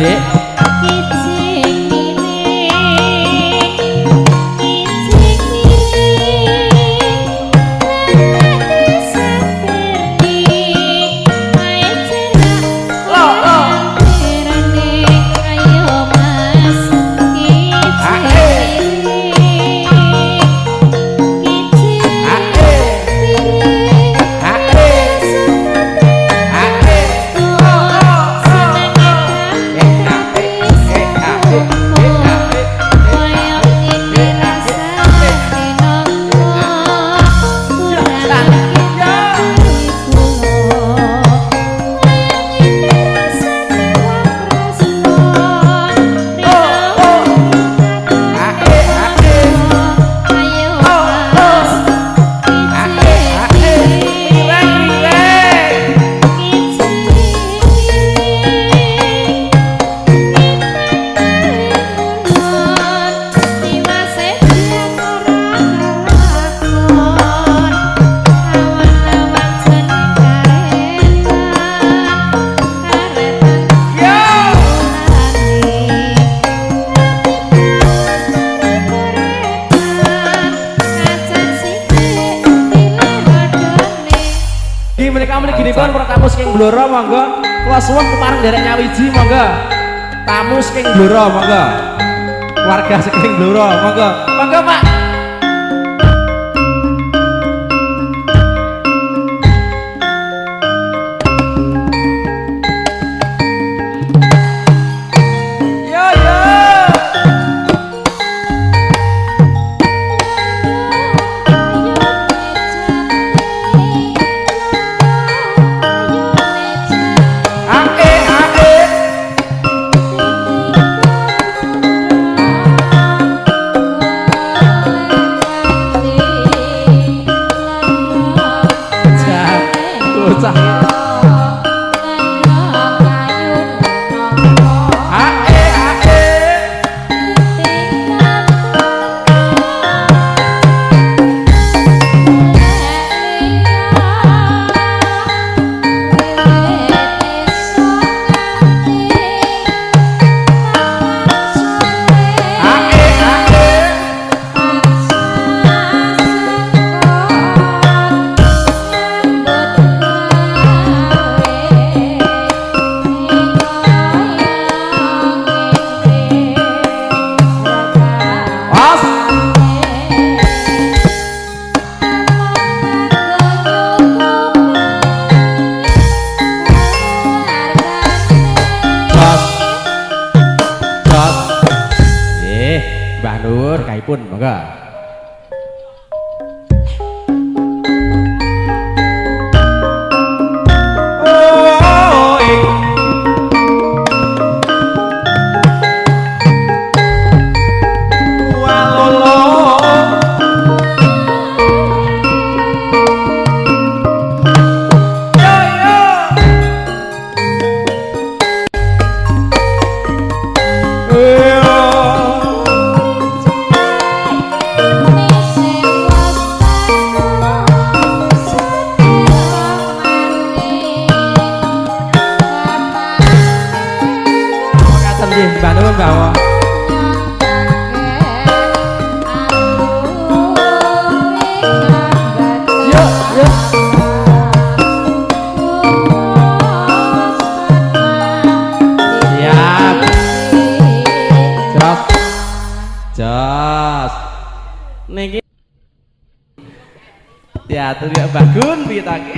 Dik. Blora monggo, kula suwun kepareng nderek nyawiji monggo. Tamu saking Blora monggo. Warga saking Blora monggo. Monggo Pak. Yo yo. Pun monggo. Diatur ya bagun pitake.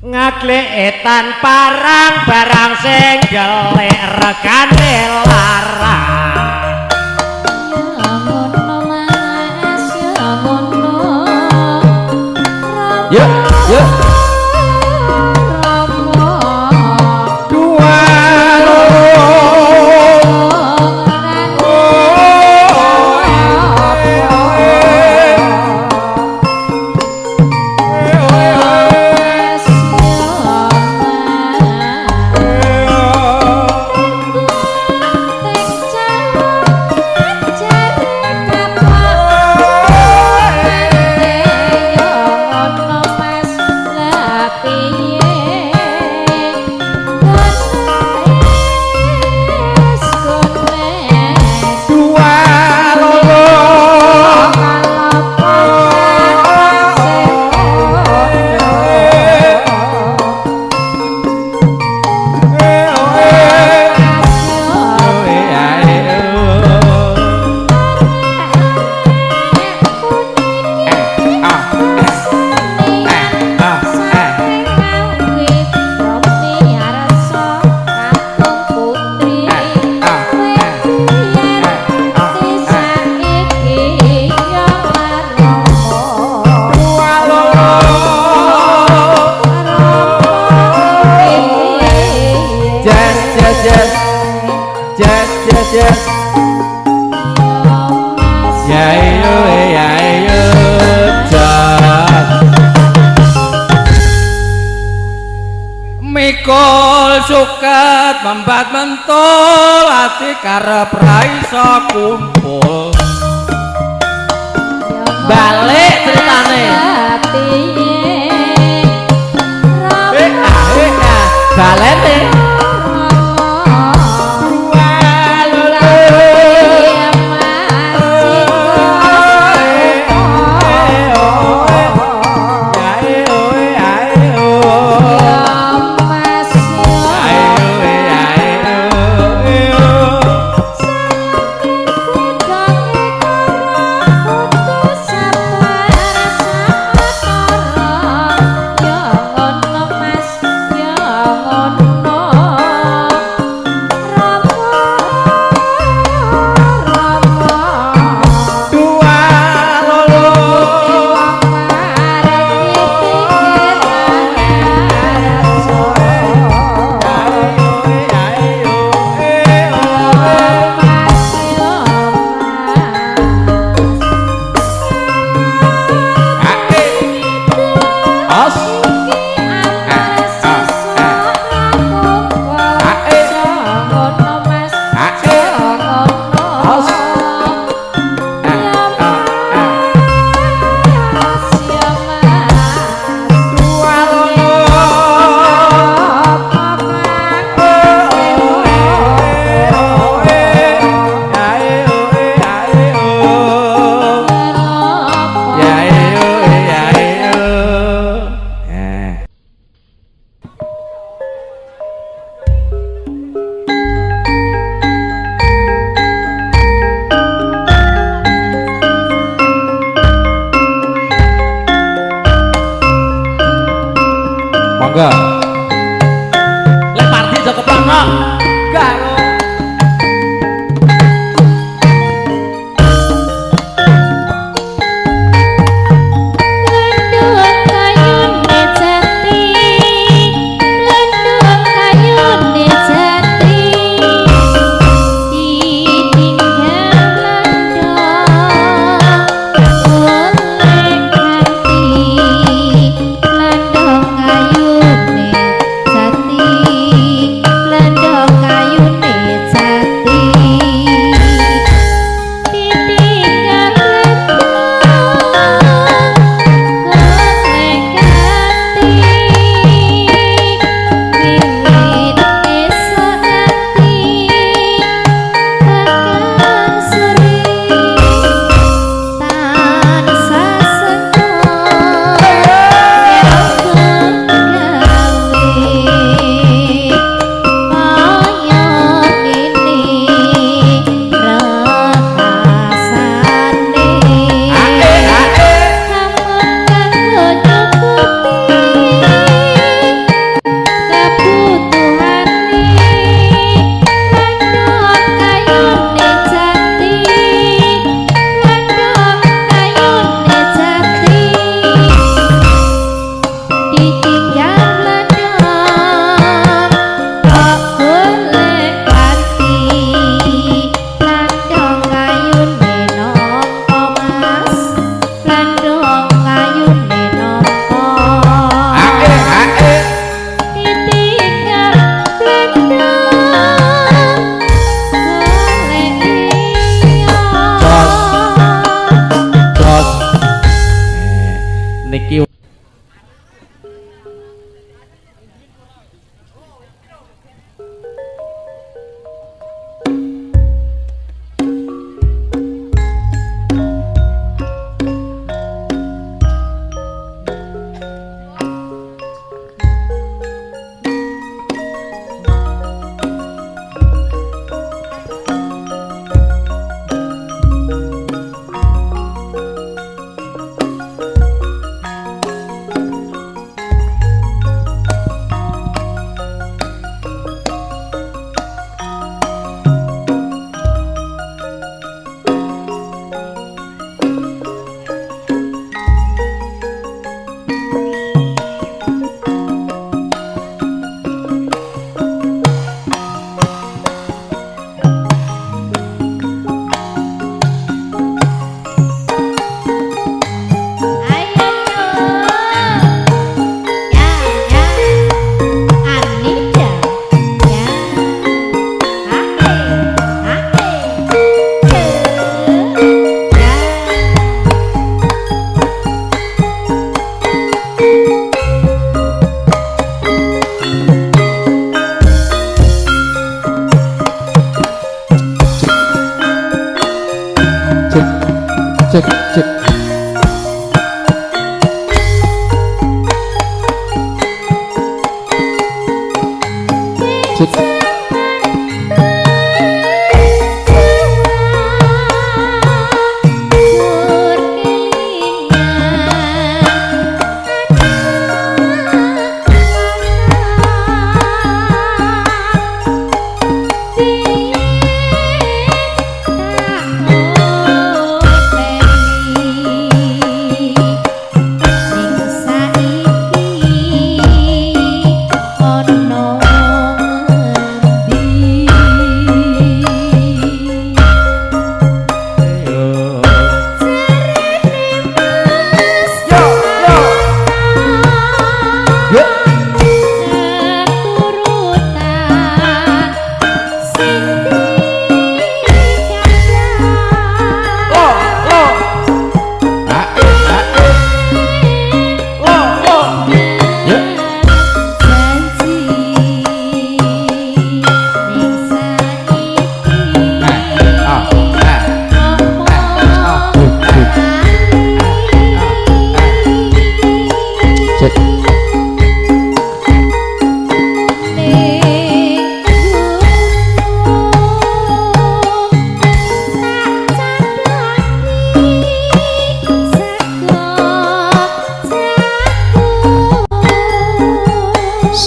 Ngakletan parang barang sing gelek regane larang. Yuk, yuk. Dua loro. Mikul suket membat mentul ati karep ra iso kumpul. Balik ceritane. Balene. Monggo. Lek Pardi aja keplok. Gak.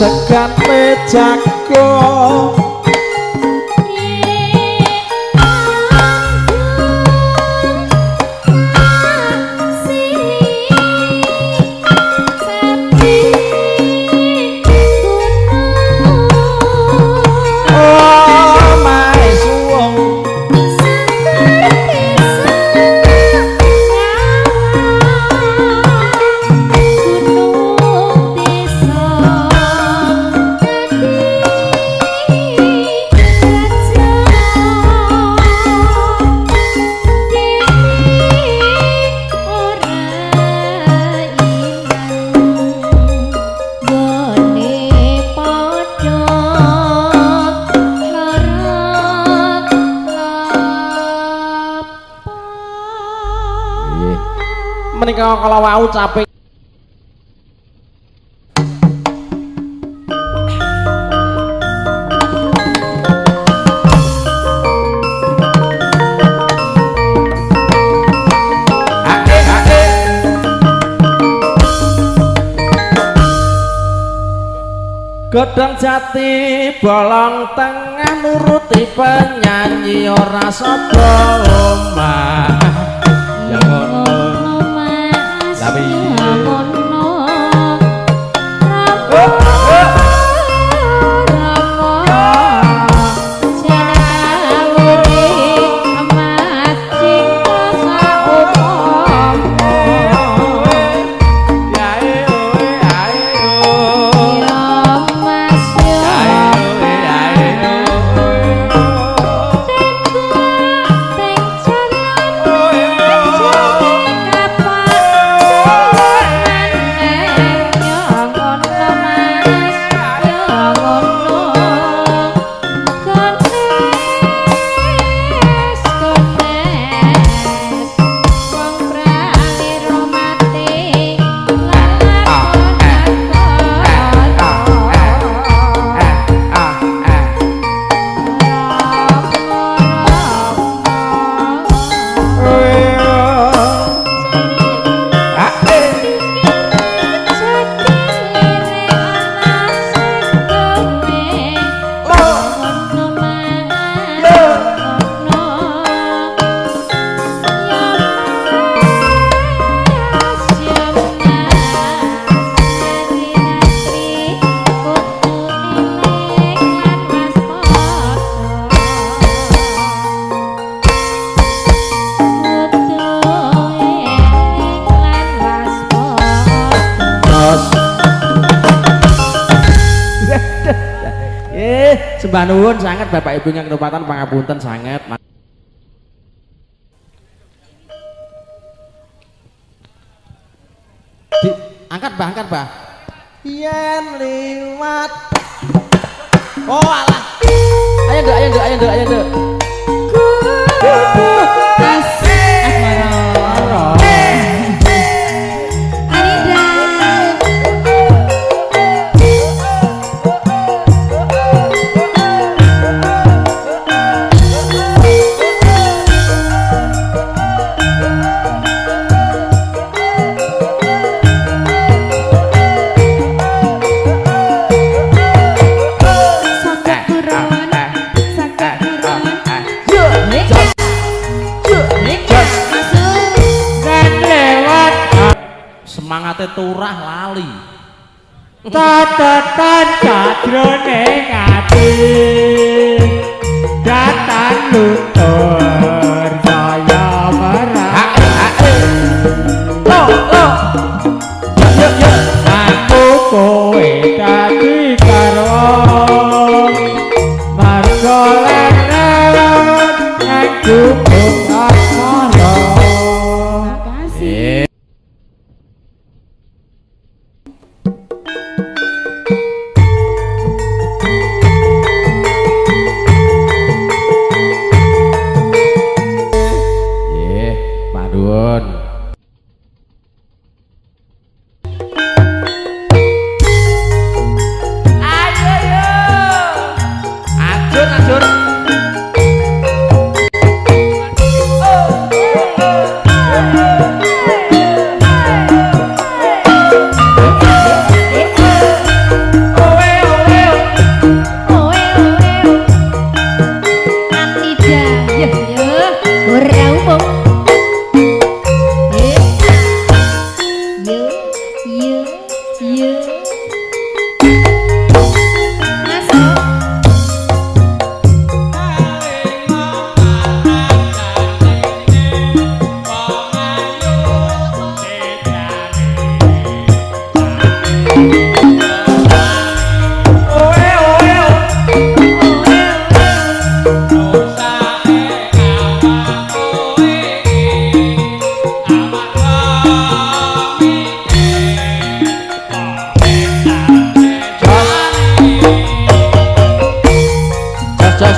Segane jago menika kala wau capek. Godhong jati bolong tengah nuruti penyanyi ora saba omah. Ya ngono Mas, ya ngono. Sembah nuwun sanget Bapak Ibu ingkang kelupatan pangapunten sanget. Di, angkat Bah, angkat Bah. Yen liwat. Oh alah. Ayo nduk, ayo nduk, ayo nduk, ayo nduk. Asmara. Semangate turah lali. Tetetan jroning ati. Datan luntur saya merah. Lo lo. Yo yo. Aku kowe dadi garwa. Marga leren nang gubuk asmara. Makasih.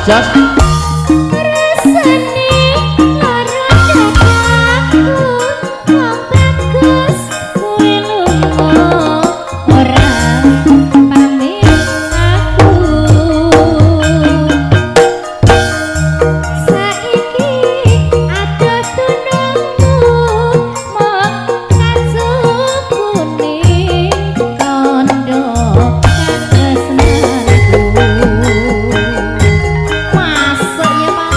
Jos. Rasane lara dadaku, wong bagus kowe lunga ora pamit aku. Saiki adoh dunungmu mok kacukune tondo katresnanku. Masuk ya, Pak.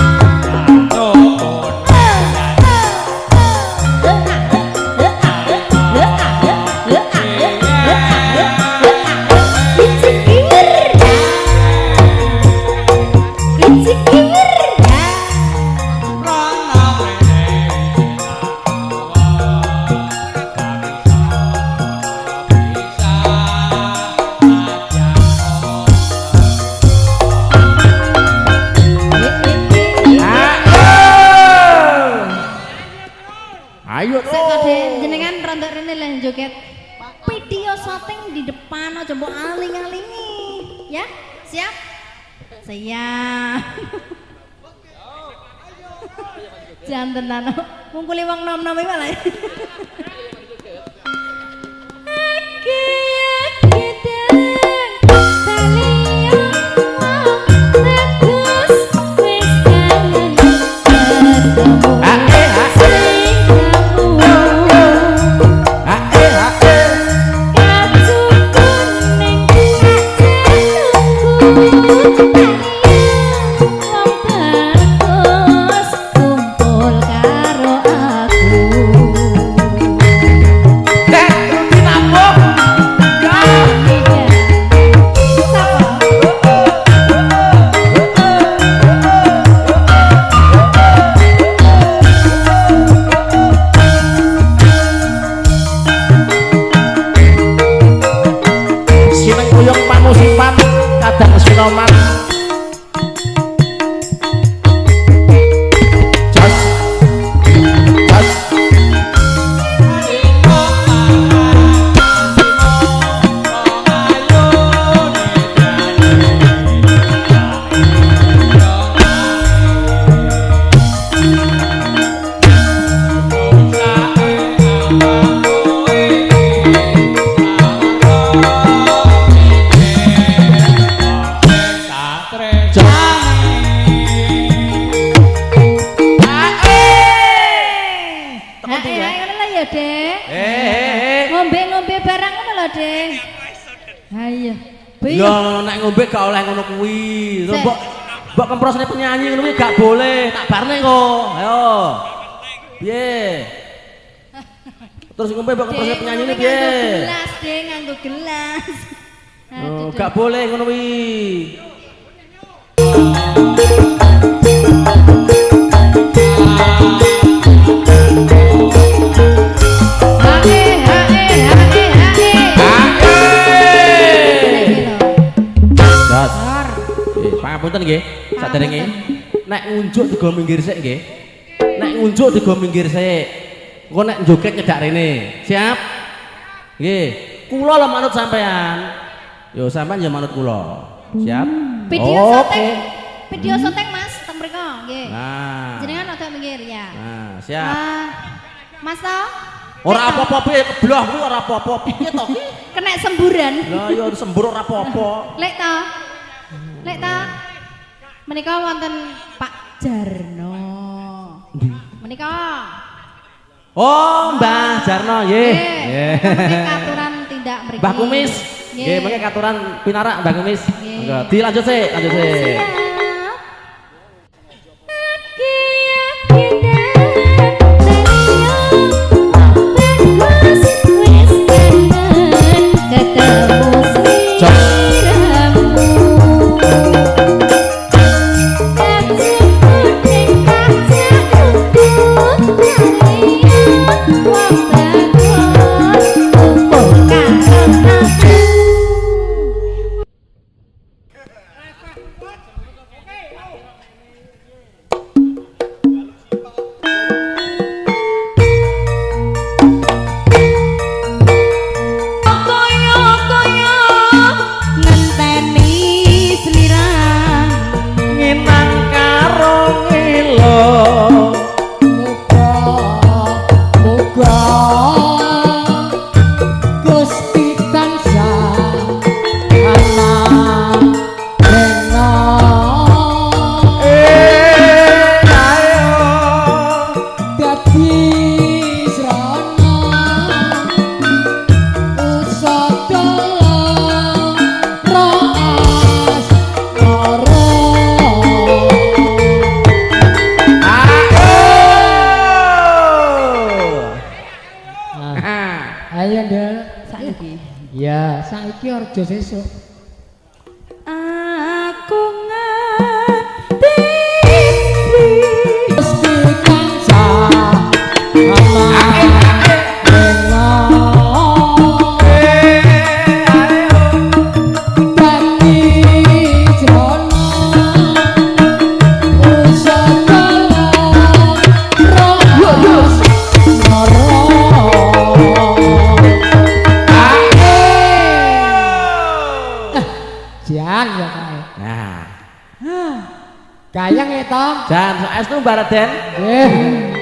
Ayo. Sik to, Dek, jenengan rontok rene lah joget. Video syuting di depan aja mbok aling-alingi. Ya, siap? Siap. Jangan tenan. Ngungkuli wong nom-nom iki malah. Ake ake dan talian wong bagus wis kangen ketemu. Ae, ae. Sliramu. Ae, ae. Kacu kuning kacuku, wong bagus kumpul karo aku. Dek, ditampung. Ya. Sapa? Sineng kuyung pamusipan kadang sinoman. Jos. Jos. Hae hae ngono lho ya, Dek. Eh, eh, eh. Ngombe-ngombe barang ngono lho, Dek. Ha iya. Piye? Lah nek ngombe gak oleh ngono kuwi. Lho Sik. mbok mbok kemprosne penyanyi ngono kuwi gak boleh, tak barne kok. Ayo. Piye? Terus ngombe mbok kemprosne Dek, penyanyi ngono ini kuwi nganggo piye? gelas, Dek, nganggo gelas. Oh, Aduh, gak boleh ngono kuwi. Hae hae hae hae. Ae. Iki lho. Jos. Lor. Pangapunten nggih, saderenge. Nek ngunjuk digo minggir sik nggih. Nek ngunjuk digo minggir sik. Engko nek joget nyedak rene. Siap? Nggih. Kula lho manut sampean. Yo sampean ya manut kula. Siap? Video Oke. syuting. Video syuting Mas, teng mriko nggih. Nah. Jenengan agak minggir ya. Nah, siap. Ah, Mas to? Ora apa-apa piye kebloh kuwi ora apa-apa. Piye to ki? Kena semburan. Lah ya sembur ora apa-apa. Lek to. Lek to. Menika wonten Pak Jarno. Menika. Oh, Mbah Jarno nggih. Nggih. Mengke katuran tindak mriki. Mbah Kumis. Nggih, mengke katuran pinarak Mbah Kumis. Nggih. Monggo dilanjut sik, lanjut sik. Siap. Nduk. Saiki. Iya, saiki aja sesuk. Aku ngerti. Gusti tansah dadi jrono pusaka Jan ya kae. Nah, Gayeng e to. jan saestu Mbak Raden. Nggih.